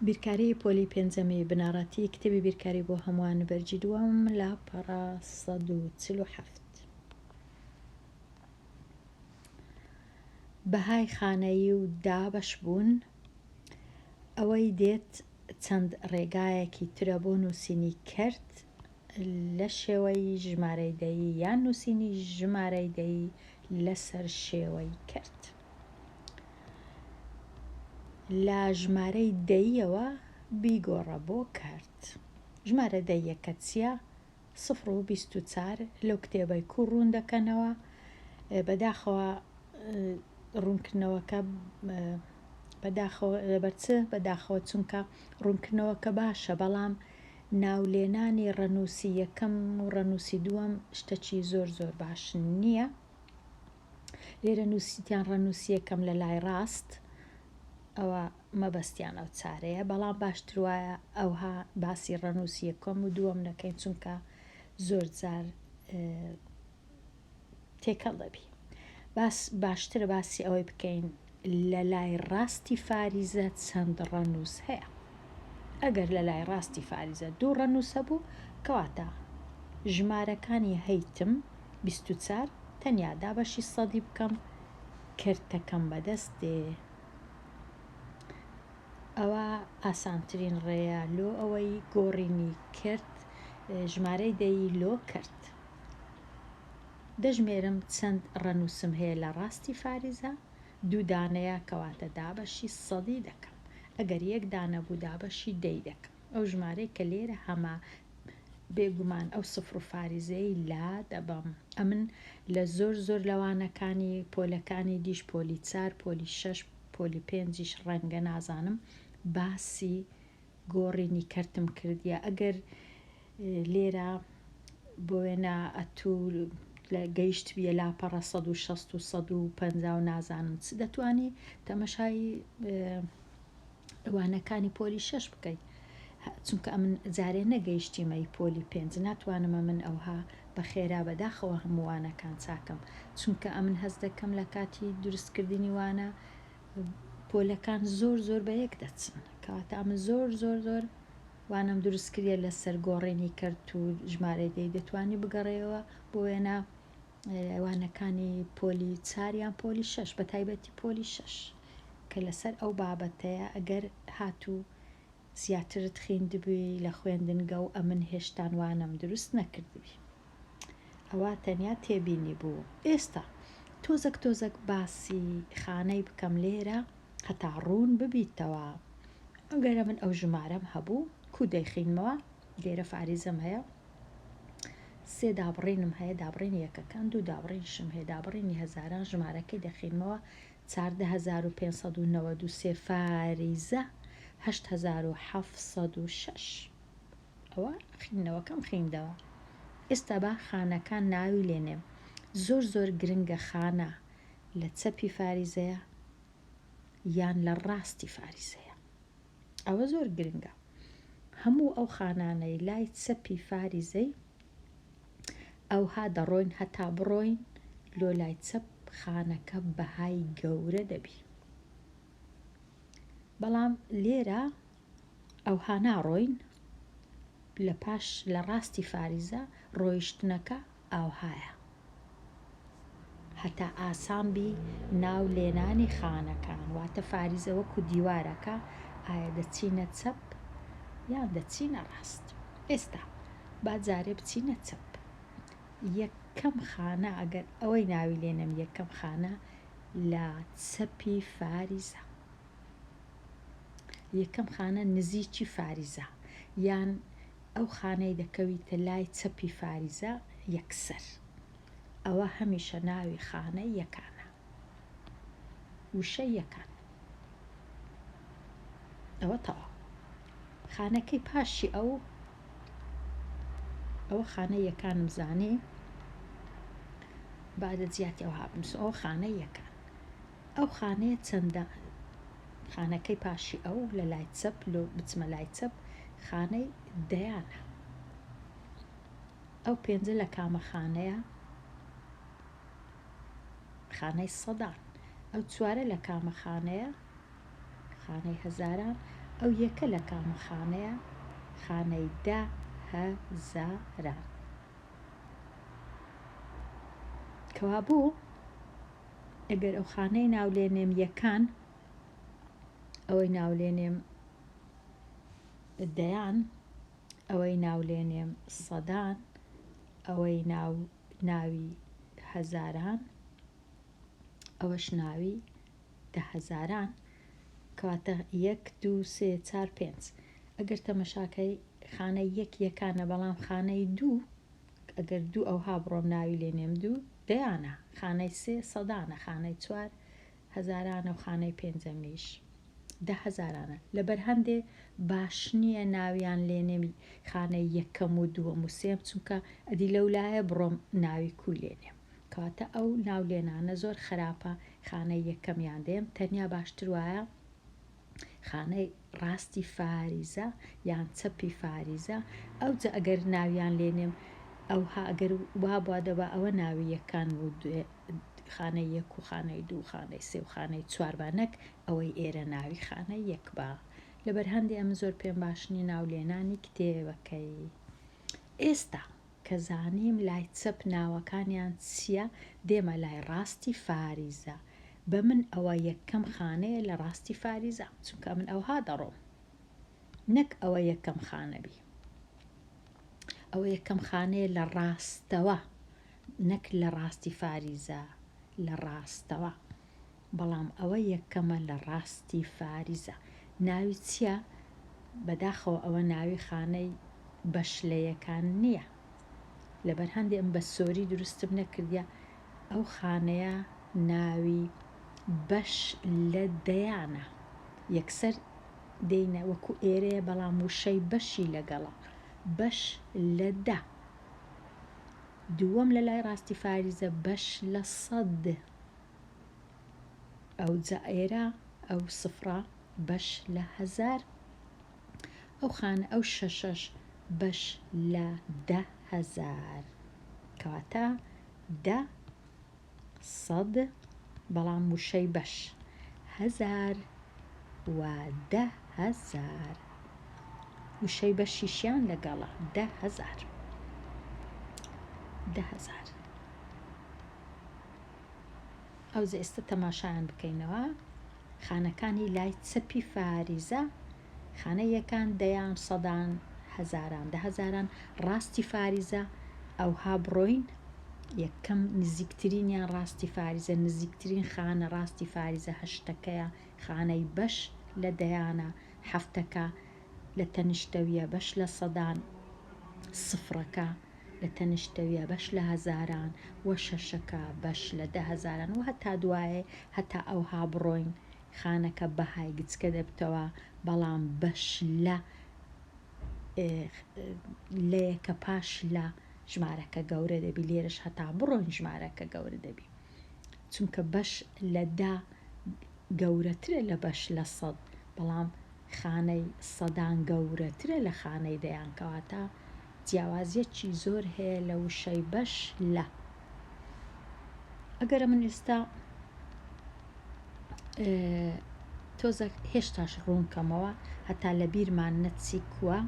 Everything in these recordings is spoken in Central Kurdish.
بیرکاری پۆلی پێنجەمی بنەڕەتی کتێبی بیرکاری بۆ هەمووان بەرگی دووەم لاپەڕە 147. بەهای خانەیی و دابەشبوون، ئەوەی دێت چەند ڕێگایەکی ترە بۆ نووسینی کەرت لە شێوەی ژمارەی دەیی یان نووسینی ژمارەی دەیی لەسەر شێوەی کەرت. لە ژمارەی دەییەوە بیگۆڕە بۆ کەرت. ژمارە دەییەکە چییە؟ سفر و 24 لەو کتێبەی کوو ڕوون دەکەنەوە. بەداخەوە ڕوونکردنەوەکە بەداخەوە لەبەر چ؟ بەداخەوە چونکە ڕوونکردنەوەکە باشە بەڵام ناولێنانی ڕەنووسی یەکەم و ڕەنووسی دووەم شتەکی زۆر زۆر باش نییە. لێرە نووسیتیان ڕەنووسی یەکەم لە لای ڕاست ئەوە مەبەستیان ئەو چارەیە بەڵام باشتر وایە ئەوها باسی ڕەنووسی یەکەم و دووەم نەکەین چونکە زۆر جار تێکەڵ دەبی باس باشترە باسی ئەوەی بکەین لە لای ڕاستی فاریزە چەند ڕەنووس هەیە ئەگەر لە لای ڕاستی فاریزە دوو ڕەنووس هەبوو کەواتە ژمارەکانی هەیتم 24 تەنیا دابەشی سەدی بکەم کەرتەکەم بەدەست دێ ئەوە ئاسانترین ڕێیە لۆ ئەوەی گۆڕینی کەرت ژمارەی دەیی لۆ کەرت. دەژمێرم چەند ڕەنووسم هەیە لە ڕاستی فاریزە، دوو دانەیە کەواتە دابەشی سەدی دەکەم، ئەگەر یەک دانە بوو دابەشی دەی دەکەم، ئەو ژمارەی کە لێرە هەمە بێگومان ئەو سفر و فاریزەی لا دەبەم، ئەمن لە زۆر زۆر لە وانەکانی پۆلەکانی دیش پۆلی چار پۆلی شەش پۆلی پێنجیش ڕەنگە نازانم باسی گۆڕینی کەرتم کردیە ئەگەر لێرە بۆ وێنە ئەتوو لە گەیشتبیە لاپەڕە 160 و 150 و نازانم چ دەتوانی تەمەشای وانەکانی پۆلی شەش بکەیت چونکە ئەمن جارێ نەگەیشتیمەی پۆلی پێنج ناتوانمە من ئەوها بە خێرا بەداخەوە هەموو وانەکان چاکەم چونکە ئەمن هەست دەکەم لە کاتی دروستکردنی وانە پۆلەکان زۆر زۆر بە یەک دەچن کەواتە ئەمن زۆر زۆر زۆر وانەم دروست کردیە لەسەر گۆڕینی کەرت و ژمارەی دەی دەتوانی بگەڕێیەوە بۆ وێنە وانەکانی پۆلی چار یان پۆلی شەش بە تایبەتی پۆلی شەش کە لەسەر ئەو بابەتەیە ئەگەر هاتوو زیاترت خیندبووی لە خوێندنگە و ئەمن هێشتان وانەم دروست نەکردبی ئەوە تەنیا تێبینی بوو ئێستا تۆزەک تۆزەک باسی خانەی بکەم لێرە هەتا ڕوون ببیتەوە ئەگەر ئەمن ئەو ژمارەم هەبوو کو دەیخینمەوە لێرە فاریزم هەیە سێ دابڕینم هەیە دابڕینی یەکەکان دوو دابڕینشم هەیە دابڕینی هەزاران ژمارەکەی دەخینمەوە 14593 فاریزە 8706 ئەوە خیندنەوەکەم خیندەوە ئێستا با خانەکان ناوی لێنێم زۆر زۆر گرنگە خانە لە چەپی فاریزەیە یان لە ڕاستی فاریزەیە ئەوە زۆر گرنگە هەموو ئەو خانانەی لای چەپی فاریزەی ئەوها دەڕۆین هەتا بڕۆین لۆ لای چەپ خانەکە بەهای گەورە دەبی بەڵام لێرە ئەوها ناڕۆین لە پاش لە ڕاستی فاریزە ڕۆیشتنەکە ئاوهایە هەتا ئاسان بی ناو لێنانی خانەکان واتە فاریزە وەکو دیوارەکە ئایا دەچینە چەپ یان دەچینە ڕاست ئێستا با جارێ بچینە چەپ یەکەم خانە ئەگەر ئەوەی ناوی لێنێم یەکەم خانە لە چەپی فاریزە یەکەم خانە نزیکی فاریزە یان ئەو خانەی دەکەویتە لای چەپی فاریزە یەکسەر ئەوە هەمیشە ناوی خانەی یەکانە وشەی یەکان ئەوە تەواو خانەکەی پاشی ئەو ئەوە خانەی یەکانم زانی با لە جیاتی ئەوها بنووسم ئەوە خانەی یەکان ئەو خانەیە چەندە خانەکەی پاشی ئەو لە لای چەپ لۆ بچمە لای چەپ خانەی دەیانە ئەو پێنجە لە کامە خانەیە خانەی سەدان ئەو چوارە لە کامە خانەیە خانەی هەزاران. ئەو یەکە لە کامە خانەیە؟ خانەی دە هە زا ران. کەوابوو ئەگەر ئەو خانەی ناو لێنێم یەکان، ئەوەی ناو لێنێم دەیان، ئەوەی ناو لێنێم سەدان، ئەوەی ناو ناوی هەزاران، ئەوەش ناوی دەهەزاران، کەواتە یەک دوو سێ چار پێنج. ئەگەر تەمەشاکەی خانەی یەک یەکانە بەڵام خانەی دوو ئەگەر دوو ئەوها بڕۆم ناوی لێنێم دوو دەیانە، خانەی سێ سەدانە، خانەی چوار هەزارانە و خانەی پێنجەمیش دە هەزارانە. لەبەر هەندێ باش نییە ناویان لێنێم خانەی یەکەم و دووەم و سێیەم چونکە ئەدی لەولایە بڕۆم ناوی کوی لێنێم. کەواتە ئەو ناو لێنانە زۆر خراپە خانەی یەکەمیان دێم تەنیا باشتر وایە خانەی ڕاستی فاریزە یان چەپی فاریزە ئەوجە ئەگەر ناویان لێنێم ئەوها ئەگەر وابوا دەبا ئەوە ناوی یەکان و خانەی یەک و خانەی دوو خانەی سێ و خانەی چوار با نەک ئەوەی ئێرە ناوی خانەی یەک با لەبەر هەندێ ئەمن زۆر پێم باش نیە ناو لێنانی کتێبەکەی ئێستا کە زانیم لای چەپ ناوەکانیان چیە دێمە لای ڕاستی فاریزە بە من ئەوە یەکەم خانەیە لە ڕاستی فاریزە چونکە ئەمن ئەوها دەڕۆم نەک ئەوە یەکەم خانە بی ئەوە یەکەم خانەیە لە ڕاستەوە نەک لە ڕاستی فاریزە لە ڕاستەوە بەڵام ئەوە یەکەمە لە ڕاستی فاریزە. ناوی چیە؟ بەداخەوە ئەوە ناوی خانەی بەشلەیەکان نیە. لەبەر هەندێ ئەم بە سۆری دروستم نەکردیە ئەو خانەیە ناوی بەش لە دەیانە. یەکسەر دێینە وەکو ئێرەیە بەڵام وشەی بەشی لەگەڵە. بەش لە دە. دووەم لە لای ڕاستی فاریزە بەش لە سەد. ئەوجا ئێرە ئەو سفرە بەش لە هەزار ئەو خانە ئەو شەشەش بەش لە 10,000 کەواتە دە سەد بەڵام وشەی بەش هەزار و 10,000 وشەی بەشیشیان لەگەڵە 10,000 10,000. ئەوجە ئێستا تەماشایان بکەینەوە خانەکانی لای چەپی فاریزە خانە یەکان دەیان سەدان هەزاران دە هەزاران ڕاستی فاریزە ئەوها بڕۆین یەکەم نزیکترینیان ڕاستی فاریزە نزیکترین خانە ڕاستی فاریزە هەشتەکەیە خانەی بەش لە دەیانە حەفتەکە لە تەنیشتەویە بەش لە سەدان سفرەکە لە تەنیشتەویە بەش لە هەزاران وە شەشەکە بەش لە دە هەزاران وە هەتا دوایێ هەتا ئەوها بڕۆین خانەکە بەهای گچکە دەبتەوە بەڵام بەش لە لەیەکە پاش لە ژمارەکە گەورە دەبی لێرەش هەتا بڕۆین ژمارەکە گەورە دەبی چونکە بەش لە دە گەورەترە لە بەش لە سەد بەڵام خانەی سەدان گەورەترە لە خانەی دەیان کەواتە جیاوازیەکی زۆر هەیە لە وشەی بەش لە. ئەگەر من ئێستا تۆزەک هێشتاش ڕوون کەمەوە هەتا لە بیرمان نەچی کووە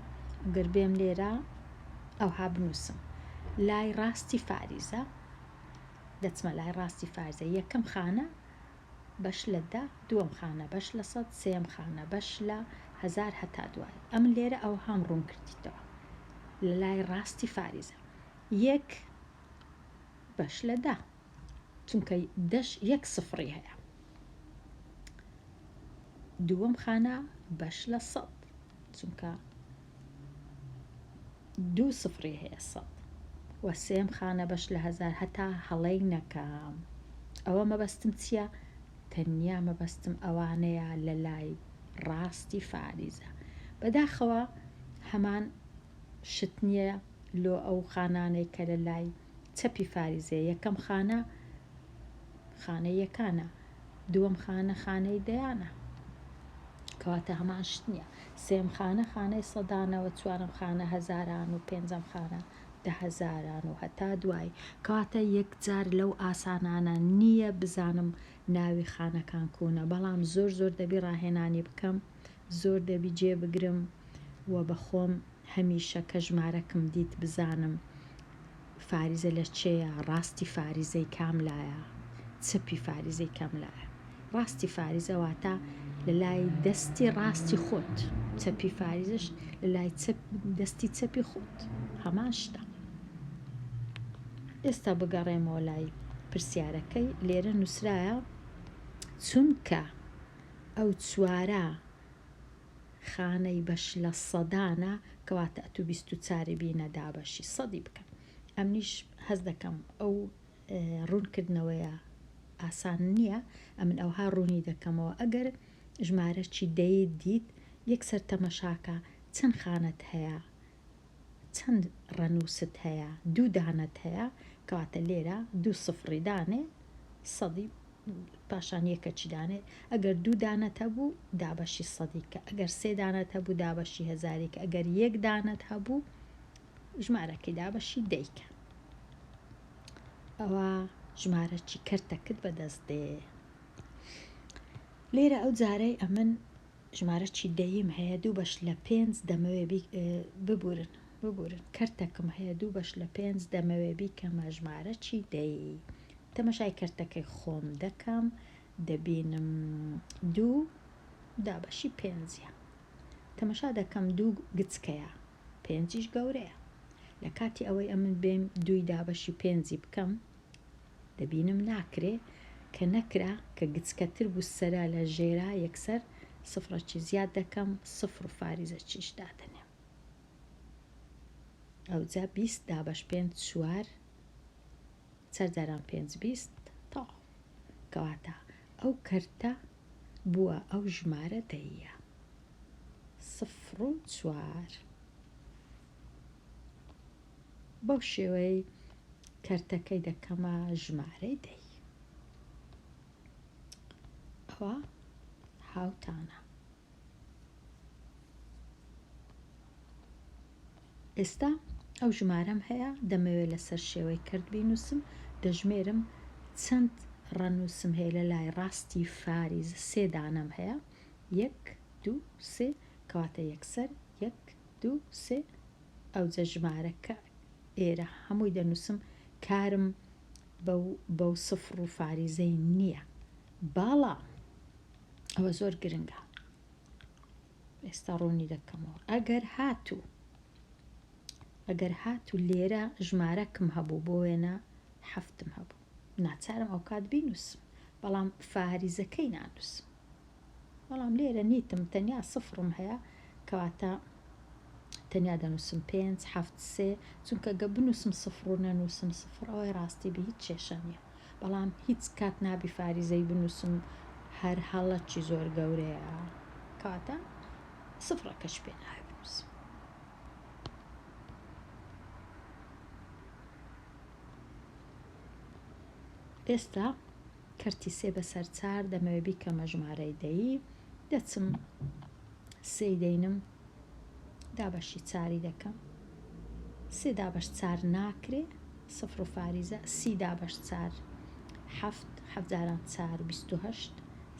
ئەگەر بێم لێرە ئەوها بنووسم لای ڕاستی فاریزە دەچمە لای ڕاستی فارزە یەکەم خانە بەش لە دە دووەم خانە بەش لە سەد سێیەم خانە بەش لە هەزار هەتا دوایی ئەمن لێرە ئەوهام ڕوون کردیتەوە لە لای ڕاستی فاریزە یەک بەش لە دە چونکە دەش یەک سفڕی هەیە دووەم خانە بەش لە سەد چونکە دوو سفری هەیە سەد و سێم خانە بەش لە هەزار هەتا هەڵەی نەکەم ئەوە مەبەستم چییە تەنیا مەبەستم ئەوانەیە لە لای ڕاستی فاریزە بەداخەوە هەمان شت نییە لۆ ئەو خانانەی کە لە لای چەپی فاریزەیە یەکەم خانە خانەی یەکانە دووەم خانە خانەی دەیانە کەواتە هەمان شت نییە سێم خانە خانەی سەدانە و چوارەم خانە هەزاران و پێنجەم خانە دە هەزاران و هەتا دوایی کەواتە یەکجار لەو ئاسانانە نییە بزانم ناوی خانەکان کوونە بەڵام زۆر زۆر دەبی ڕاهێنانی بکەم. زۆر دەبی جێ بگرم و بە خۆم هەمیشە کە ژمارەکم دیت بزانم فاریزە لە چێیە، ڕاستی فاریزەی کام لایە، چەپی فاریزەی کام لایە. ڕاستی فاریزە واتە لە لای دەستی ڕاستی خۆت، چەپی فاریزەش لە لای چەپ دەستی چەپی خۆت، هەمان شتە. ئێستا بگەڕێمەوە لای پرسیارەکەی، لێرە نووسرایە چونکە ئەو چوارە خانەی بەش لە سەدانە کەواتە ئەتوو 24 ی بینە دابەشی سەدی بکە ئەمنیش هەست دەکەم ئەو ڕوونکردنەوەیە ئاسان نییە ئەمن ئەوها ڕوونی دەکەمەوە ئەگەر ژمارەکی دەیت دیت یەکسەر تەمەشاکە چەند خانەت هەیە چەند ڕەنووست هەیە دوو دانەت هەیە کەواتە لێرە دوو سفڕی دانێ سەدی پاشان یەکەکی دانێ ئەگەر دوو دانەت هەبوو دابەشی سەدی کە ئەگەر سێ دانەت هەبوو دابەشی هەزاری کە ئەگەر یەک دانەت هەبوو ژمارەکەی دابەشی دەیکە ئەوە ژمارەکی کەرتەکت بەدەست دێ لێرە ئەو جارەی ئەمن ژمارەکی دەیم هەیە دوو بەش لە پێنج دەمەوێ ببورن ببورن کەرتەکم هەیە دوو بەش لە پێنج دەمەوێ بیکەمە ژمارەکی دەی تەمەشای کەرتەکەی خۆم دەکەم دەبینم دوو دابەشی پێنجە تەمەشا دەکەم دوو گچکەیە پێنجیش گەورەیە لە کاتی ئەوەی ئەمن بێم دووی دابەشی پێنجی بکەم دەبینم ناکرێ، کە نەکرا، کە گچکەتر بوو سەرا لە ژێرا یەکسەر سفرەکی زیاد دەکەم، سفر و فاریزەکیش دادەنێم. ئەوجا 20 دابەش پێنج چوار، چەر جاران پێنج 20، تەواو. کەواتە ئەو کەرتە بووە ئەو ژمارە دەییە. سفر و چوار. بەو شێوەیەی کەرتەکەی دەکەمە ژمارەی دەی. ئەوە هاوتانە. ئێستا ئەو ژمارەم هەیە دەمەوێت لەسەر شێوەی کەرت بینوسم دەژمێرم چەند ڕەنووسم هەیە لە لای ڕاستی فاریز سێ دانەم هەیە یەک دوو سێ کەواتە یەکسەر یەک دوو سێ ئەوجە ژمارەکە ئێرە هەمووی دەنووسم کارم بەو بەو سفڕ و فاریزەی نییە باڵام ئەوە زۆر گرنگە ئێستا ڕوونی دەکەمەوە ئەگەر هاتوو ئەگەر هاتوو لێرە ژمارەکم هەبوو بۆ وێنە حەفتم هەبوو ناچارم ئەوکات بینووسم بەڵام فاریزەکەی نانووسم بەڵام لێرە نیتم تەنیا سفڕم هەیە کەواتە تەنیا دەنووسم پێنج حەفت سێ چونکە گە بنووسم سفڕ و نەنووسم سفڕ ئەوەی ڕاستی بی هیچ کێشە نییە بەڵام هیچ کات نابی فاریزەی بنووسم هەر هەڵەکی زۆر گەورەیە کەواتە سفڕەکەش پێ ناوێ بنووسم. ئێستا کەرتی سێ بەسەر چار دەمەوێ بیکەمە ژمارەی دەیی دەچم سێی دەینم دابەشی چاری دەکەم سێ دابەش چار ناکرێ سفر و فاریزە سی دابەش چار حەفت حەفت جاران چار 28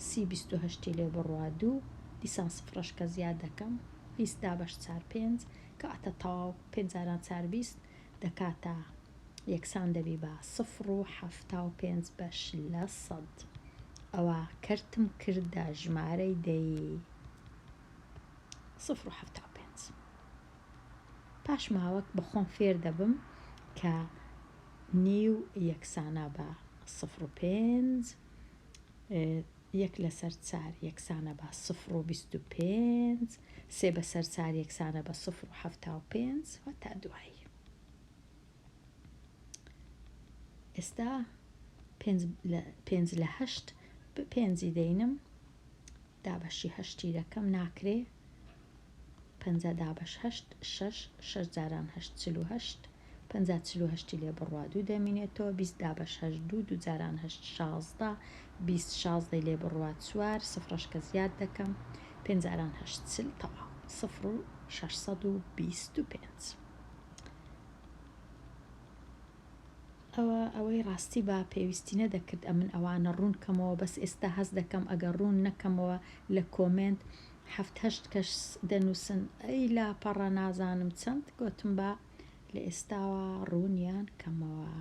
سی 28ی لێ بڕوا دوو دیسان سفرەش کە زیاد دەکەم 20 دابەش چار پێنج کەواتە تەواو پێنج جاران چار 20 دەکاتە یەکسان دەبی بە سفر و 75 بەش لە سەد. ئەوا کەرتم کردە ژمارەی دەی سفر و 75. پاش ماوەک بە خۆم فێر دەبم کە نیو یەکسانە بە سفر و پێنج، یەک لەسەر چار یەکسانە بە سفر و 25، سێ بەسەر چار یەکسانە بە سفر و 75 و تا دوایی. ئێستا پێنج لە هەشت پێنجی دەینم دابەشی هەشتی دەکەم ناکرێ پەنجا دابەش هەشت شەش شەش جاران هەشت 48 پەنجا 48ی لێ بڕوا دوو دەمینێتەوە 20 دابەش هەشت دوو دوو جاران هەشت 16 20 شازدەی لێ بڕوا چوار سفرەش کە زیاد دەکەم پێنج جاران هەشت چل تەواو سفر و 625 ئەوە ئەوەی ڕاستی با پێویستی نەدەکرد ئەمن ئەوانە ڕوون کەمەوە بەس ئێستا هەست دەکەم ئەگەر ڕوون نەکەمەوە لە کۆمێنت. حەفت هەشت کەس دەنووسن ئەی لاپەڕە نازانم چەند گۆتم با لە ئێستاوە ڕوونیان کەمەوە.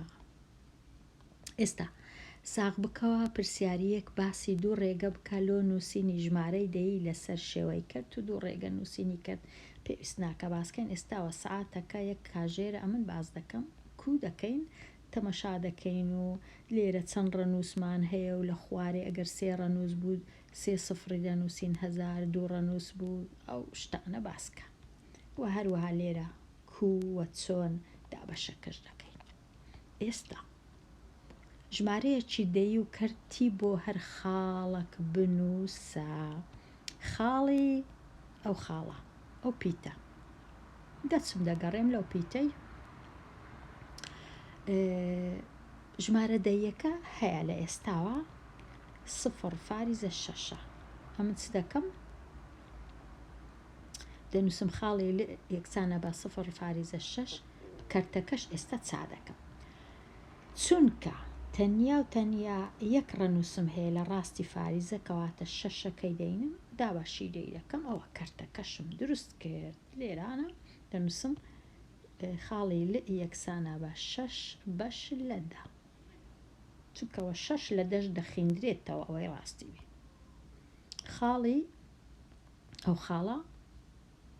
ئێستا ساغ بکەوە پرسیاریەک باسی دوو ڕێگە بکە لۆ نووسینی ژمارەی دەیی لەسەر شێوەی کەرت و دوو ڕێگە نووسینی کەرت پێویست ناکە باس کەین ئێستاوە سەعاتەکە یەک کاژێرە ئەمن باس دەکەم کوو دەکەین تەمەشا دەکەین و لێرە چەند ڕەنووسمان هەیە و لە خوارێ ئەگەر سێ ڕەنووس بوو سێ سفڕی دەنووسین هەزار دوو ڕەنووس بوو ئەو شتانە باس کە وە هەروەها لێرە کوو و چۆن دابەشەکەش دەکەین. ئێستا ژمارەیەکی دەی و کەرتی بۆ هەر خاڵەک بنووسە. خاڵی ئەو خاڵە، ئەو پیتە. دەچم دەگەڕێم لەو پیتەی ژمارە دەیەکە هەیە لە ئێستاوە سفر فاریزە شەشە. ئەمن چ دەکەم؟ دەنووسم خاڵی ل یەکسانە بە سفر فاریزە شەش کەرتەکەش ئێستا چا دەکەم چونکە تەنیا و تەنیا یەک ڕەنووسم هەیە لە ڕاستی فاریزە کەواتە شەشەکەی دەینم دابەشی دەی دەکەم ئەوە کەرتەکەشم دروست کرد لێرانە دەنووسم خاڵی ل یەکسانە بە شەش بەش لە دە چونکەوە شەش لە دەش دەخیندرێتەوە ئەوەی ڕاستی بێ خاڵی ئەو خاڵە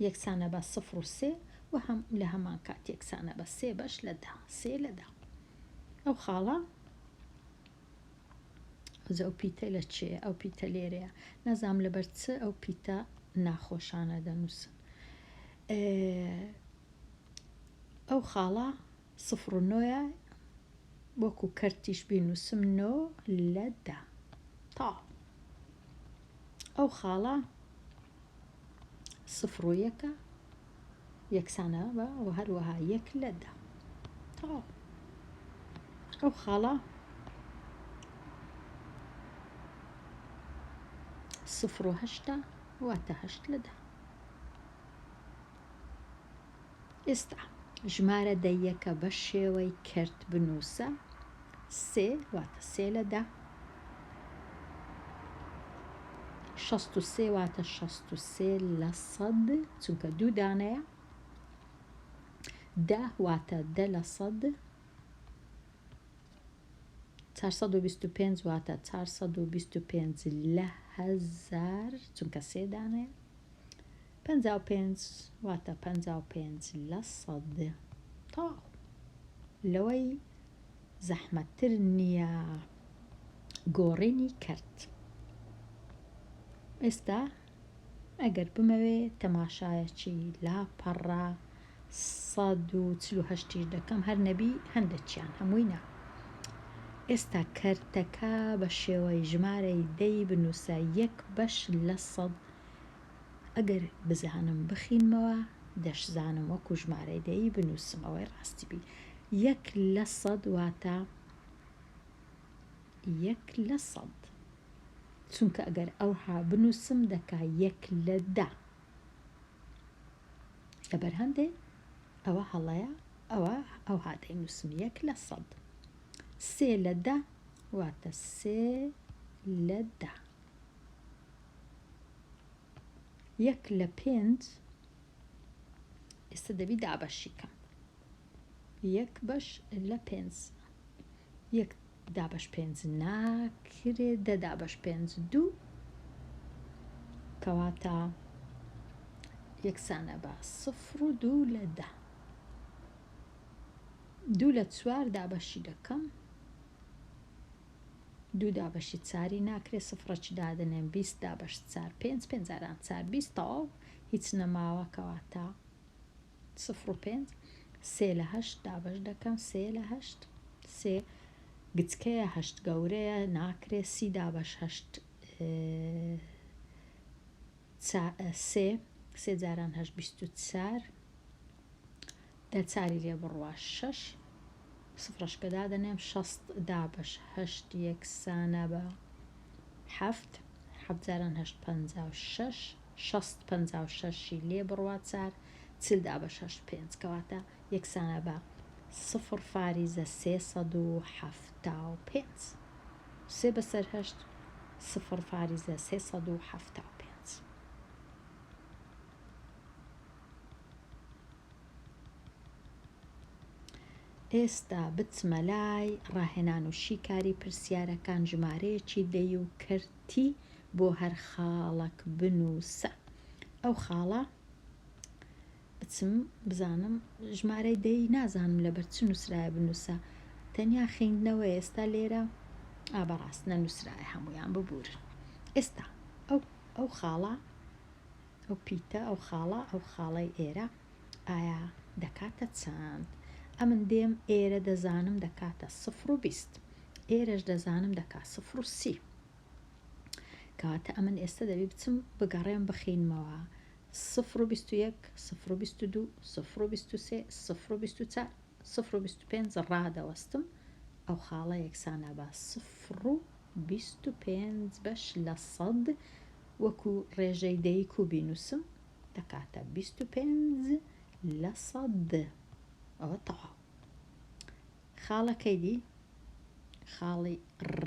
یەکسانە بە سفر و سێ و هەم لە هەمان کات یەکسانە بە سێ بەش لە دە سێ لە دە ئەو خاڵە ئەوجا ئەو پیتە لە چێ ئەو پیتە لێرەیە نازانم لەبەر چ ئەو پیتە ناخۆشانە دەنووسن ئەو خاڵە سفر و نۆیە وەکو کەرتیش بینووسم نۆ لە دە تەواو ئەو خاڵە سفر و یەکە یەکسانە بە و هەروەها یەک لە دە تەواو ئەو خاڵە سفر و هەشتا واتە هەشت لە دە ئێستا ژمارە دەیەکە بە شێوەی کەرت بنووسە، سێ واتە سێ لە دە، 63 واتە 63 لە سەد چونکە دوو دانەیە، دە واتە دە لە سەد، 425 واتە 425 لە هەزار چونکە سێ دانەیە. 55 واتە 55 لە سەد. تەواو. لەوەی زەحمەتتر نییە گۆڕینی کەرت. ئێستا ئەگەر بمەوێ تەماشایەکی لاپەڕە 148 یش دەکەم هەر نەبی هەندەکیان هەمووی نا. ئێستا کەرتەکە بە شێوەی ژمارەی دەی بنووسە یەک بەش لە سەد ئەگەر بزانم بخینمەوە دەشزانم وەکو ژمارەی دەیی بنووسم ئەوەی ڕاستی بی یەک لە سەد واتە یەک لە سەد چونکە ئەگەر ئەوها بنووسم دەکا یەک لە دە لەبەر هەندێ ئەوە هەڵەیە ئەوە ئەوها دەینووسم یەک لە سەد سێ لە دە واتە سێ لە دە یەک لە پێنج ئێستا دەبی دابەشی کەم یەک بەش لە پێنج یەک دابەش پێنج ناکرێ دە دابەش پێنج دوو کەواتە یەکسانە بە سفر و دوو لە دە دوو لە چوار دابەشی دەکەم دوو دابەشی چاری ناکرێ سفرەکی دادەنێم 20 دابەش چار پێنج پێنج جاران چار 20 تەواو هیچ نەماوە کەواتە سفر و پێنج سێ لە هەشت دابەش دەکەم سێ لە هەشت سێ گچکەیە هەشت گەورەیە ناکرێ سی دابەش هەشت سێ سێ جاران هەشت 24 دە چاری لێ بڕوا شەش سفرەشکە دادەنێم شەست دابەش هەشت یەکسانە بە حەفت حەفت جاران هەشت 56 شەست 56ی لێ بڕوا چار چل دابەش هەشت پێنج کەواتە یەکسانە بە سفر فاریزە 375 سێ بەسەر هەشت سفر فاریزە 375. ئێستا بچمە لای ڕاهێنان و شیکاری پرسیارەکان ژمارەیەکی دەی و کەرتی بۆ هەر خاڵەک بنووسە. ئەو خاڵە بچم بزانم ژمارەی دەی نازانم لەبەر چ نووسرایە بنووسە تەنیا خیندنەوە ئێستا لێرە ئا بەڕاست نەنووسرایە هەموویان ببورن ئێستا ئەو ئەو خاڵە ئەو پیتە ئەو خاڵە ئەو خاڵەی ئێرە ئایا دەکاتە چەند؟ ئەمن دێم ئێرە دەزانم دەکاتە سفر و 20 ئێرەش دەزانم دەکا سفر و سی کەواتە ئەمن ئێستا دەبی بچم بگەڕێم بخینمەوە سفر و 21 سفر و 22 سفر و 23 سفر و 24 سفر و 25 ڕادەوەستم ئەو خاڵە یەکسانە بە سفر و 25 بەش لە سەد وەکو ڕێژەی دەیک و بینوسم دەکاتە 25 لە سەد ئەوە تەواو خاڵەکەی دی خاڵی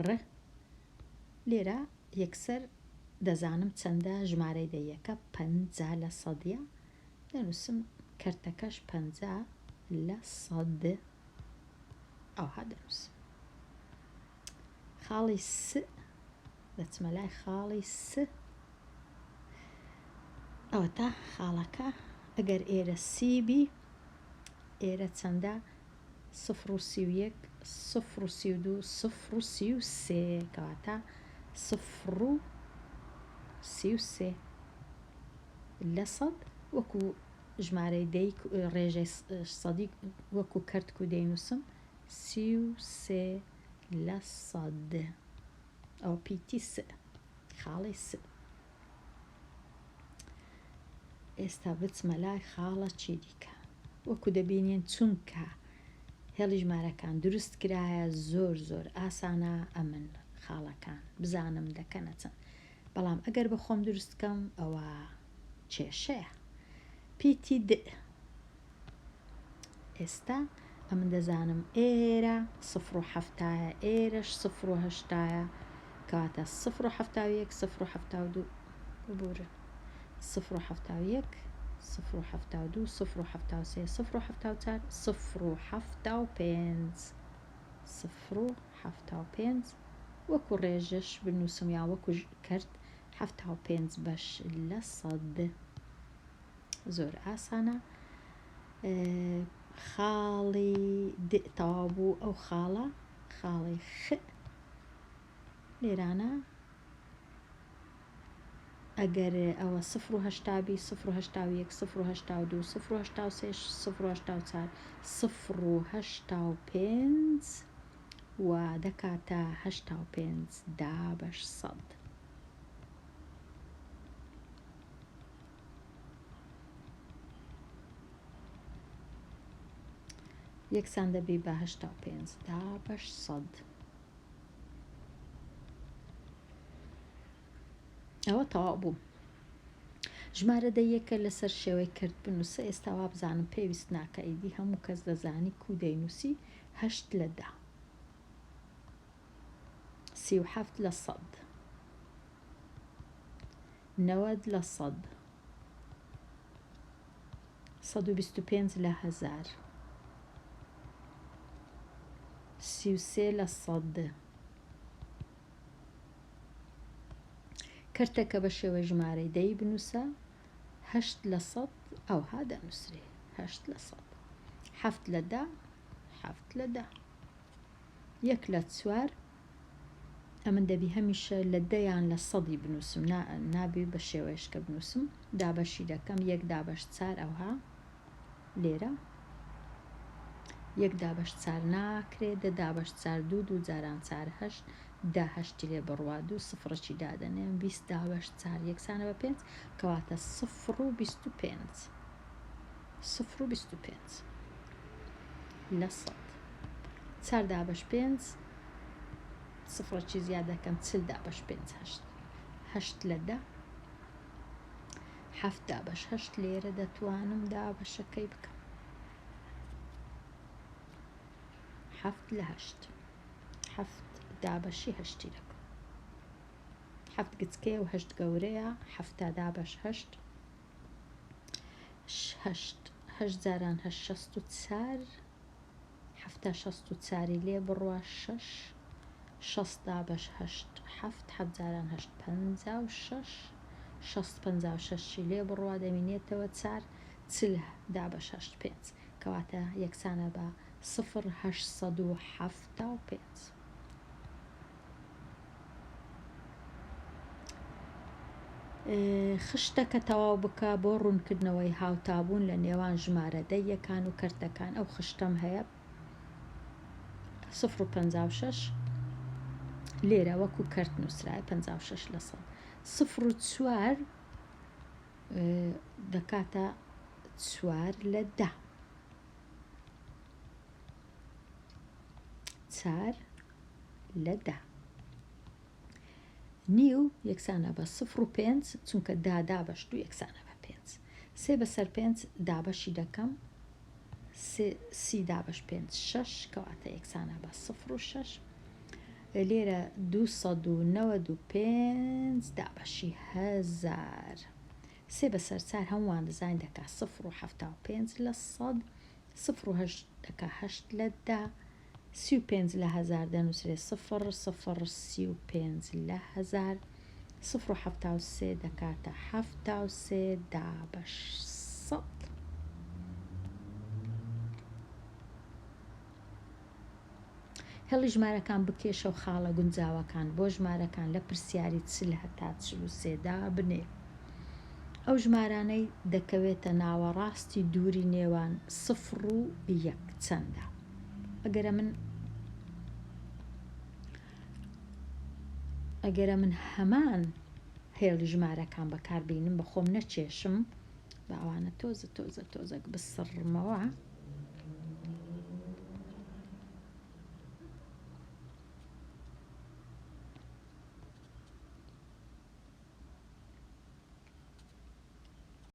ڕ لێرە یەکسەر دەزانم چەندە ژمارەی دەیەکە 50 لە سەدیە دەنووسم کەرتەکەش 50 لە سەد ئەوها دەنووسم خاڵی س دەچمە لای خاڵی س ئەوەتا خاڵەکە ئەگەر ئێرە سی بی ئێرە چەندە سفر و 31 سفر و 32 سفر و 33 کەواتە سفر و 33 لە سەد وەکو ژمارەی دەی ڕێژەی سەدی وەکو کەرتک و دەینووسم 33 لە سەد ئەوە پیتی س خاڵی س ئێستا بچمە لای خاڵە چی دیکە وەکو دەبینین چونکە هێڵی ژمارەکان دروست کرایە زۆر زۆر ئاسانە ئەمن خاڵەکان بزانم دەکەنە چەند بەڵام ئەگەر بە خۆم دروست کەم ئەوە کێشەیە پیتی د ئێستا ئەمن دەزانم ئێرە سفر و حەفتایە ئێرەش سفر و هەشتایە کەواتە سفر و حەفتا و یەک سفر و حەفتا و دوو ببورن سفر و حەفتا و یەک سفر و حەفتا و دوو سفر و حەفتا و سێ سفر و حەفتا و چار سفر و حەفتا و پێنج سفر و حەفتا و پێنج وەکو ڕێژەش بنووسم یان وەکو کەرت حەفتا و پێنج بەش لە سەد زۆر ئاسانە خاڵی د تەواو بوو ئەو خاڵە خاڵی خ لێرانە ئەگەر ئەوە سفر و هەشتا بی سفر و هەشتا و یەک سفر و هەشتا و دوو سفر و هەشتا و سێ سفر و هەشتا و چار سفر و هەشتا و پێنج و دەکاتە هەشتا و پێنج دابەش سەد. یەکسان دەبی بە 85 دابەش سەد. ئەوە تەواو بوو. ژمارە دە یەکە لەسەر شێوەی کەرت بنووسە ئێستا وابزانم پێویست ناکە ئیدی هەموو کەس دەزانی کوو دەینووسی هەشت لە دە 37 لە سەد 90 لە سەد 125 لە هەزار 33 لە سەد کەرتەکە بە شێوەی ژمارەی دەی بنووسە هەشت لە سەد ئەوها دەنووسرێ هەشت لە سەد حەفت لە دە حەفت لە دە یەک لە چوار ئەمن دەبی هەمیشە لە دە یان لە سەدی بنووسم نابی بە شێوەیەشکە بنووسم دابەشی دەکەم یەک دابەش چار ئەوها لێرە یەک دابەش چار ناکرێ دە دابەش چار دوو دوو جاران چار هەشت دە هەشتی لێ بڕوا دوو سفرەکی دادەنێم 20 دابەش چار یەکسانە بە پێنج کەواتە سفر و 25 سفر و 25 لە سەد چار دابەش پێنج سفرەکی زیاد دەکەم چل دابەش پێنج هەشت هەشت لە دە حەفت دابەش هەشت لێرە دەتوانم دابەشەکەی بکەم حەفت لە هەشت حەفت دابەشی هەشتی دەکەم حەفت گچکەیە و هەشت گەورەیە حەفتا دابەش هەشت هەشت هەشت جاران هەشت شەست و چار. حەفتا شەست و چاری لێ بڕوا شەش، شەست دابەش هەشت حەفت، حەفت جاران هەشت 56، شەست 56 ی لێ بڕوا دەمینێتەوە چار، 40 دابەش هەشت پێنج. کەواتە یەکسانە بە سفر 875. خشتەکە تەواو بکە بۆ ڕوونکردنەوەی هاوتابوون لە نێوان ژمارە دە یەکان و کەرتەکان ئەو خشتەم هەیە سفر و 56 لێرە وەکو کەرت نووسرایە 56 لە سەد سفر و چوار دەکاتە چوار لە دە چار لە دە. نیو یەکسانە بە سفر و پێنج چونکە دا دابەش دوو یەکسانە بە پێنج. سێ بەسەر پێنج دابەشی دەکەم سێ سی دابەش پێنج شەش کەواتە یەکسانە بە سفر و شەش. لێرە 295 دابەشی هەزار. سێ بەسەر چار هەمووان دەزانین دەکا سفر و 75 لە سەد. سفر و هەشت دەکا هەشت لە دە. 35 لە هەزار دەنووسرێ سفر سفر 35 لە هەزار. سفر و 73 دەکاتە 73 دابەش سەد. هێڵی ژمارەکان بکێشە و خاڵە گونجاوەکان بۆ ژمارەکان لە پرسیاری 40 هەتا 43 دابنێ. ئەو ژمارانەی دەکەوێتە ناوەڕاستی دووری نێوان سفر و یەک چەندە؟ ئەگەرە من ئەگەرە من هەمان هێڵی ژمارەکان بەکاربینم بە خۆم نەکێشم بە ئەوانە تۆزە تۆزە تۆزەک بسڕمەوە.